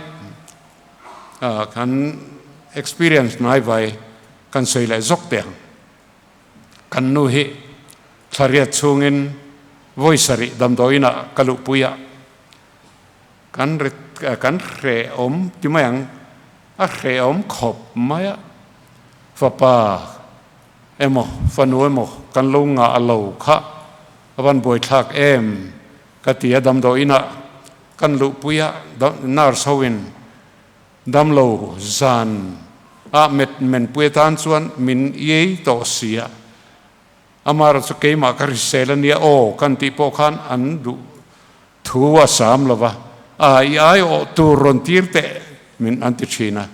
kan experience hnai vai kan sawi leh zawk teh ang. Kan nu hi thlariat chhungin vawi sarih damdawiin ah ka luhpui a. Kan kan hrehawm ti mai ang, a hrehawm khawp mai a, fapa emaw fanu emaw kan lo ngah lo kha a van buaithlak em ka ti a, damdawiin ah kan luhpui a, nurse ho in damlo zan ah met menpui atan chuan min iai tawh si a. Amara chu keimah ka hrisel a nia aw kan tih pawh khan an duh thu a sam lo va, a i ai awh tur rawn tir teh min an ti thin a.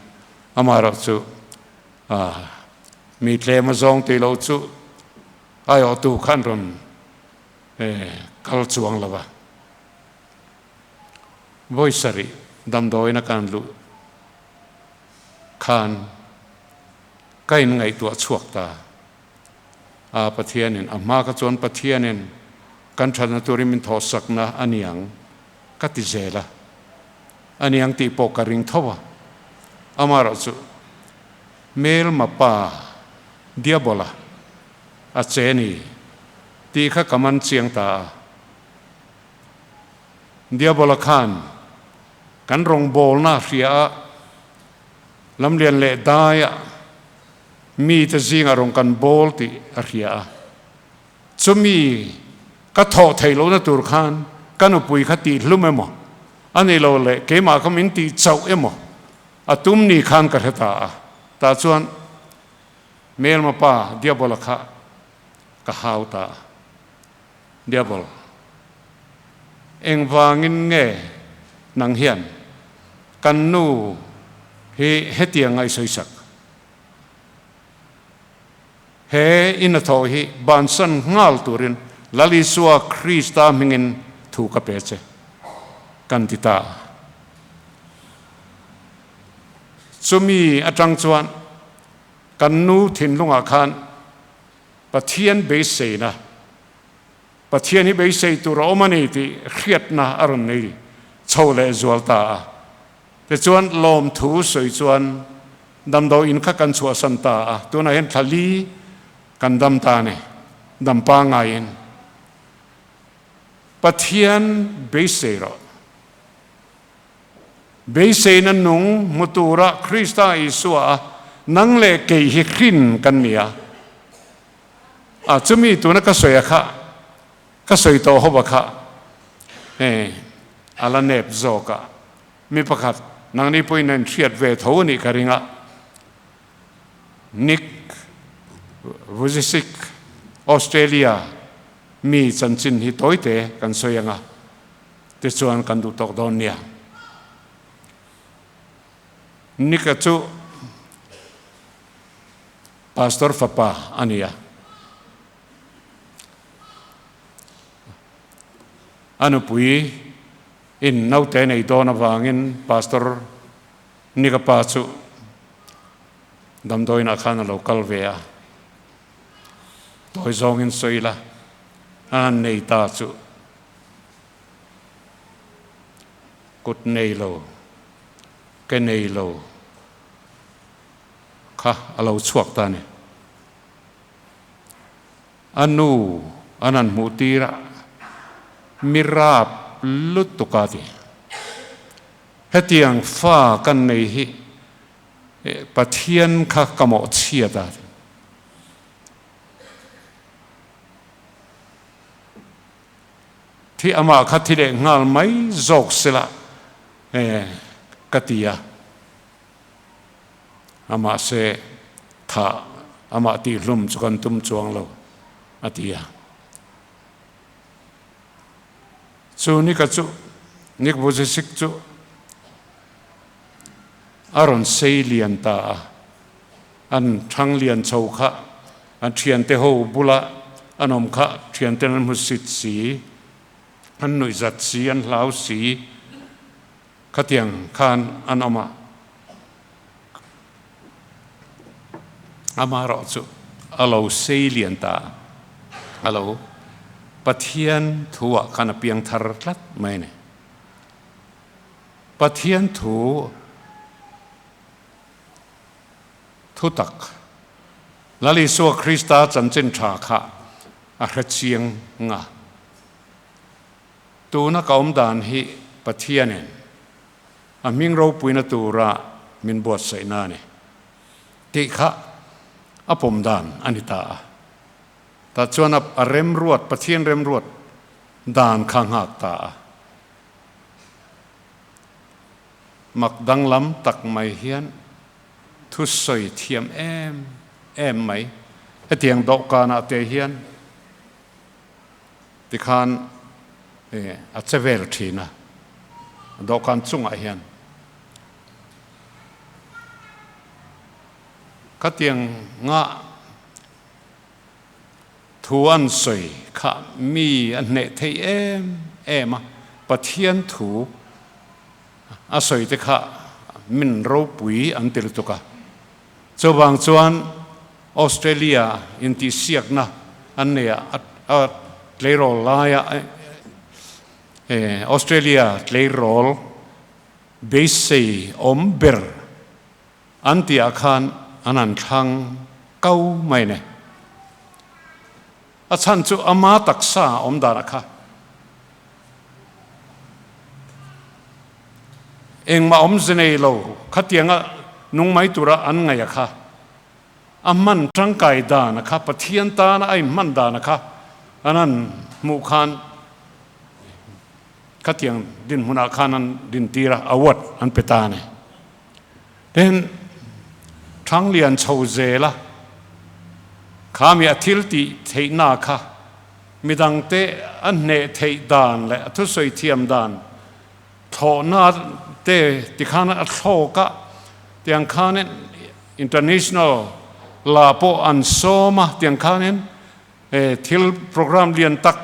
Amara chu a mi tlem a zawng tih loh chu ai awh tu khan rawn kal chuang lo va. Vawi sarih damdawiin a kan luh khan ka inngaihtuah chhuak ta. A Pathianin, a hma kha chuan Pathianin kan thatna turin min thawhsakna a niang ka ti zel a, a niang tih pawh ka ring tho a. Amaherawhchu, hmelma pa Diabola a che ni tih kha ka man chiang ta a. Diabola khan kan rawngbawlna a hria a, lamlian leh daiah Mite zingah rawn kan bawl tih a hria a, chumi ka thawh theih lohna tur khan ka nupui kha tih hlum emaw, a ni lo leh keimah kha min tih chauh emaw a tum ni khan ka hre ta a. Tah chuan hmelma pa Diabola kha ka hau ta a, Diabol, engvangin nge nang hian kan nu hi hetiang ngaihsawisak? He inathaw hi bansan nghal turin Lal Isua Krista hmingin thu ka pe che, kan ti ta. Chumi atang chuan kan nu thinlungah khan Pathian beiseina, Pathian hi beisei tur a awm a ni tih hriatna a rawn nei chho leh zual ta a. Tichuan lawmthu sawi chuan damdawi in kha kan chhuahsan ta a, tunah hian thla li kan dam ta a ni, dam pangaiin. Pathian beisei rawh. Beiseina nung hmu tura Krista Isua a nang leh kei hi hrin kan ni a. A chumi tuna ka sawi a kha, ka sawi tawh ho a kha, he a la nep zawk a. Mi pakhat nangni pawhin a inhriat ve tho a nih ka ring a, Nick Vujicic, Australia mi chanchin hi tawite kan sawi ang a, tichuan kan duh tawk dawn nia. Nick-a chu Pastor fapa a ni a. A nupui in naute nei dawn avangin Pastor Nika pa chu damdawiinah khan a lo kal ve a, tawi zawngin sawi ila a han nei ta chu kut nei lo, ke nei lo kha a lo chhuak ta a ni. A nu an han hmuh tir a, mi rap lutuk a ti. Hetiang fa kan nei hi Pathian kha ka mawhchhiat a ti. Thi amah kha thi leh nghal mai zawk sela ka ti a. A mahse thah amah tihhlum chu kan tum chuang lo, a ti a. Chu Nika chu, Nick Vujicic chu a rawn sei lian ta a, an thang lian chho kha an thiante ho bula an awm kha thianten an hmu sit si, an nuihzat si, an hlau si, khatiang khan an awm a. Amaherawh chu a lo sei lian ta a, a lo Pathian thuah khan a piang thar tlat mai a ni. Pathian thu thutak Lal Isua Krista chanchin tha kha a hre chiang nga. Tuna ka awm dan hi Pathianin a hming ropuina tura min buatsaihna a ni tih kha a pawm dan a ni ta a. Tah chuan a remruat, Pathian remruat dan kha nghak ta a. Mak danglam tak mai hian thusawi thiam em em mai. Hetiang dawhkanah te hian tikhan a che vel thin a, dawhkan chungah hian. Khatiang ngah Thu an sawi kha mi a hneh thei em em a, Pathian thu a sawi te kha min ropui an ti lutuk a. Chuvang chuan Australia intihsiakna an nei a, a tleirawl laia Australia tleirawl beisei awm ber An tihah khan an han thlang kau mai ne. A chhan chu ama taksa awm danah kha engmah awmze nei lo khatianga nung mai tura an ngaih a kha a hman tangkai dan a kha Pathian tana a inhman dan a kha an han hmuh khan khatiang dinhmunah khan an dintir a, award an pe ta a ni. Tin, Thanglian chho zela khami a thil tih theihna kha midangte a hneh theih dan leh a thusawi thiam dan thlawhna te tikhan a thlawk a, tiang khanin international la pawh an sawm a, tiang khanin thil program lian tak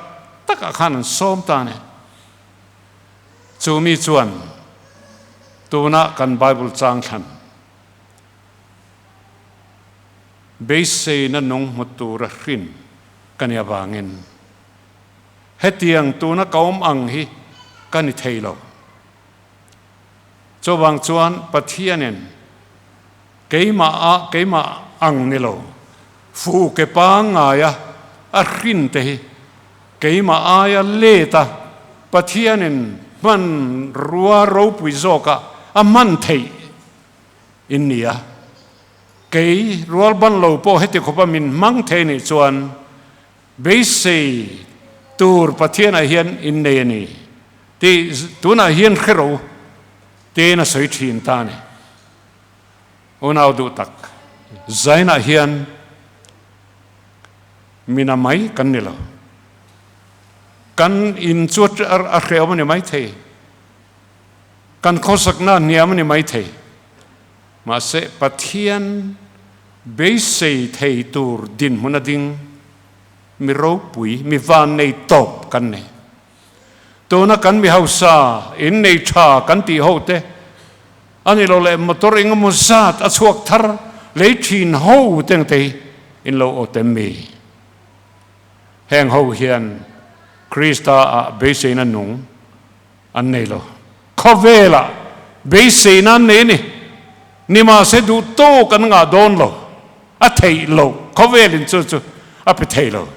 tak ah khan an sawm ta a ni. Chu mi chuan tuna kan Bible chang thlan beiseina nung hmu tura hrin ka ni avangin hetiang tuna ka awm ang hi ka ni thei lo. Chuvang chuan Pathianin keimah ah keimah ang ni lo, fu ke pangngaia a hrin te hi Keimah aia let a Pathianin hmanrua ropui zawkah a hman theih in ni a. Kei rual ban lo pawh heti khawpa min hmang thei nih chuan beisei tur Pathianah hian in nei a ni tih tunah hian hre ro tiin a sawi thin ta a ni. Unau duh tak, Zainah hian Mina mai kan ni lo. Kan in chu a hrehawm a ni mai thei. Kan khawsakna a hniam a ni mai thei. Mahse, Pathian beisei thei tur dinhmun a ding mi ropui, mi vannei tawp kan nei. Tuna kan mi hausa, in nei tha kan tih ho te, a ni lo leh motor engemaw zat a chhuak thar lei thin ho te ang te hi in lo aw tem mi. Heng ho hian Krista ah beiseina nung an nei lo. Khawvelah beiseina an nei a ni. Nimahse duh tawk an ngah dawn lo. A theih loh. Khawvelin chu chu a pe thei lo.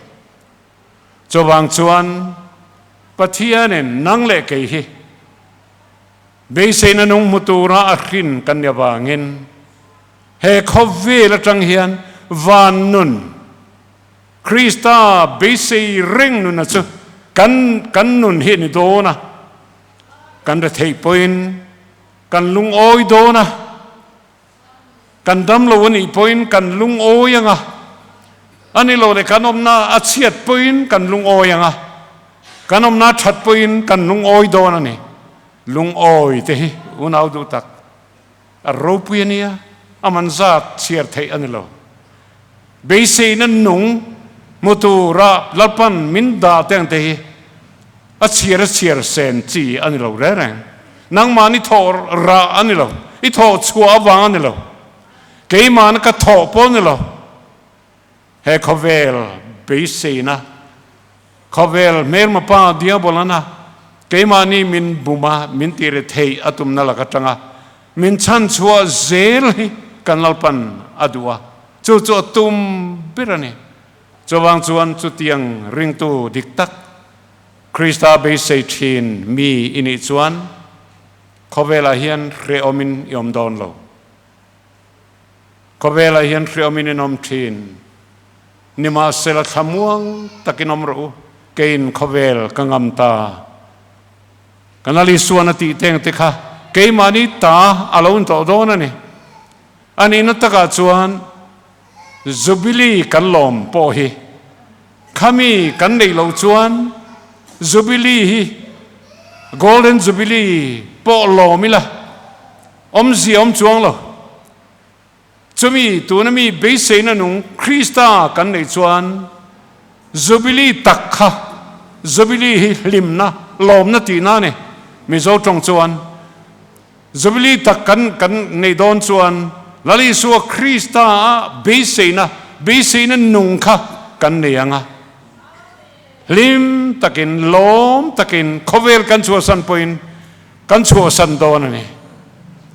Chuvang chuan Pathianin nang leh kei hi beiseina nung hmu tura a hrin kan ni avangin he khawvel atang hian van nun, Krista beisei reng nuna chu kan kan nun hi a ni dawn a, kan retheih pawhin kan lungawi dawn a. Kan dam lo a nih pawhin kan lungawi ang a, a ni lo leh kan awmna a chhiat pawhin kan lungawi ang a, kan awmna a that pawhin kan lungawi dawn a ni. Lungawi te hi unau duh tak a ropui a nia, a man zat chhiar theih a ni lo. Beiseina nung hmu tura Lalpan min dah te ang te hi a chhiar a chhiar sen chi a ni lo reng reng. Nangmahni thawh rah a ni lo, i thawh chhuah avang a ni lo, keimahna ka thawh pawh a ni lo. He khawvel beiseina, khawvel hmelma pa Diabolana keimahni min buma min ti re theih a tumna lak atanga min chhan chhuah zel hi kan Lalpan a duh a, chu chu a tum ber a ni. Chuvang chuan chutiang ringtu dik tak Krista beisei thin mi i nih chuan khawvelah hian hrehawmin i awm dawn lo. Khawvelah hian hrehawmin in awm thin. Nimahsela thlamuang takin awm rawh u, keiin khawvel ka ngam ta. Kan Lal Isuan a tih teng te kha keimahni ta a lo intawh dawn a ni. A nihna takah chuan Jubilee kan lawm pawh hi khami kan neih loh chuan Jubilee hi Golden Jubilee pawh lawm ila awmzia awm chuang lo. Chumi tuna mi beiseina nung Krista kan neih chuan Jubilee tak kha Jubilee hi hlimna, lawmna tihna a ni. Mizo tawng chuan Jubilee tak kan kan neih dawn chuan Lal Isua Krista a beiseina, beiseina nung kha kan nei ang a. Hlim takin, lawm takin khawvel kan chhuahsan pawhin kan chhuahsan dawn a ni.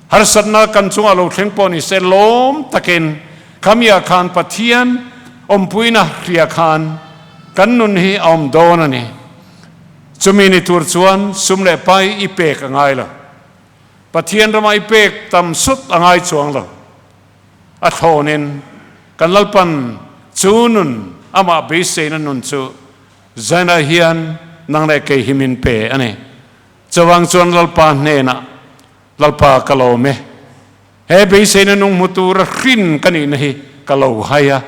Harsatna kan chungah lo thleng pawh ni se lawm takin khamiah khan Pathian awmpuina hria khan kan nun hi a awm dawn a ni. Chumi ni tur chuan sum leh pai i pek a ngai lo. Pathian rama i pek tam sut a ngai chuang lo. A thlawnin kan Lalpan chu nun, amah beiseina nun chu Zaina hian nang leh kei hi min pe a ni. Chuvang chuan Lalpa hnenah, Lalpa ka lawm e. He beiseina nung hmu tura hrin ka nihna hi ka lo hai a.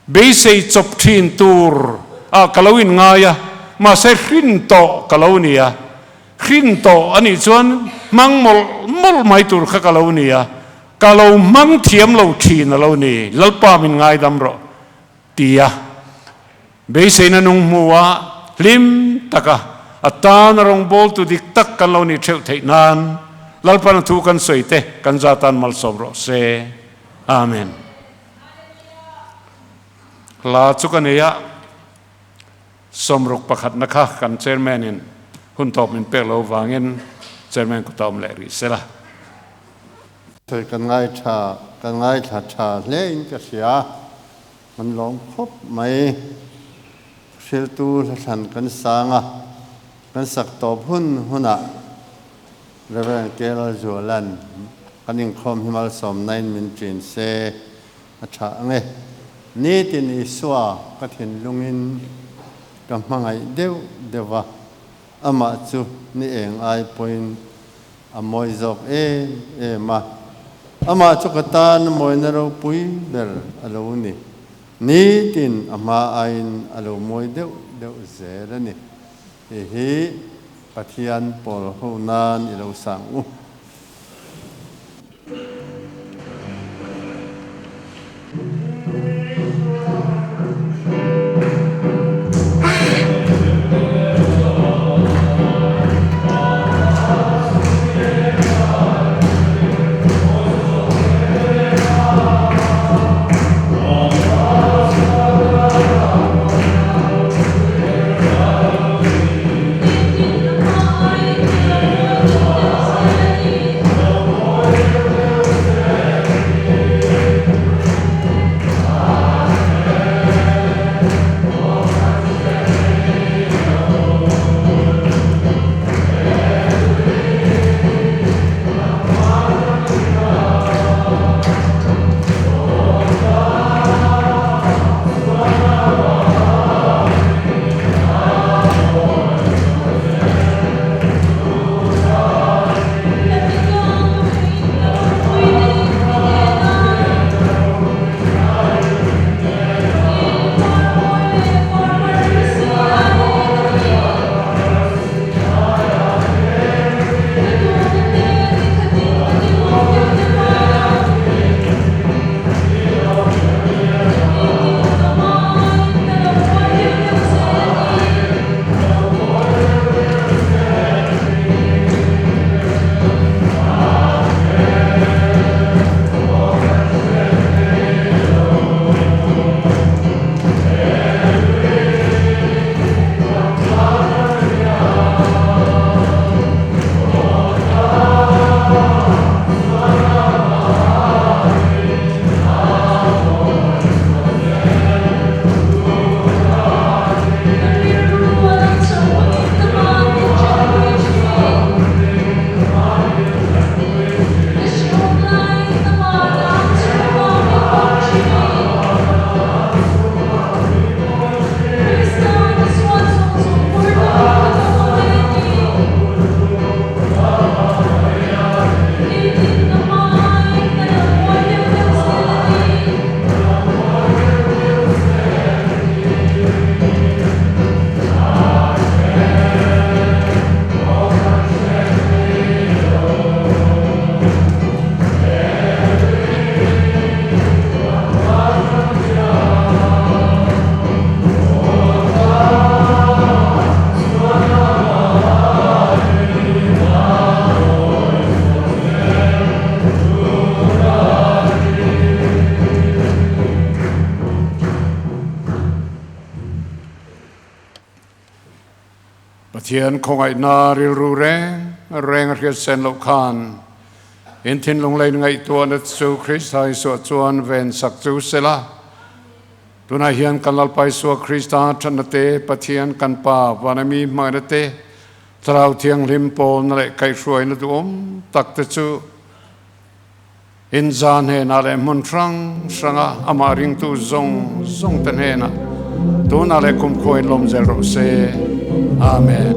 Beisei chawp thin tur ah ka lo in ngai a, mahse hrin tawh ka lo ni a, hrin tawh a nih chuan hmang mawlh mawlh mai tur kha ka lo ni a, ka lo hmang thiam lo thin a lo ni, Lalpa min ngaidam rawh ti a, beiseina nung hmu a hlim tak a, a tan a rawngbawltu dik tak kan lo nih theuh theih nan Lalpan a thu kan sawi te kan za tan malsawm rawh se. Amen. Hla chu ka nei a, sawmruk pakhatna kha kan chairman in hun tawp min pek lo vangin chairman kut a awm leh rih sela. Sawi kan ngaithla kan ngaithla tha hle in ka hria, kan lawm khawp mai. Hriltu hlathlan kan sang a, kan sak tawp hun hunah Rev. KL Zualan kan inkhawm hi malsawmna in min ṭin se a ṭha ang e. Nitin Isua ka thinlungin ka hmangaih deuh deuh a, amah chu ni eng ai pawhin a mawi zawk em em a. Amah chu ka tan mawina ropui ber a lo ni. Nitin a hma aiin a lo mawi deuh deuh zel a ni. Hei hi Pathian pawl ho nan i lo sang u. Pathian khawngaihna rilru reng reng a hriat sen loh khan in thinlung lei ngaihtuahna chu Krista Isua chuan ven sak chu sela. Tunah hian kan Lalpa Isua Krista thatna te, Pathian kan Pa vana mi hmangaihna te, Thlarau Thianghlim pawlna leh kaihhruaina duhawm tak te chu Inza hnenah leh hmun hrang hranga amah ringtu zawng zawng te hnenah tunah leh kumkhua in lawm zel rawh se. Amen.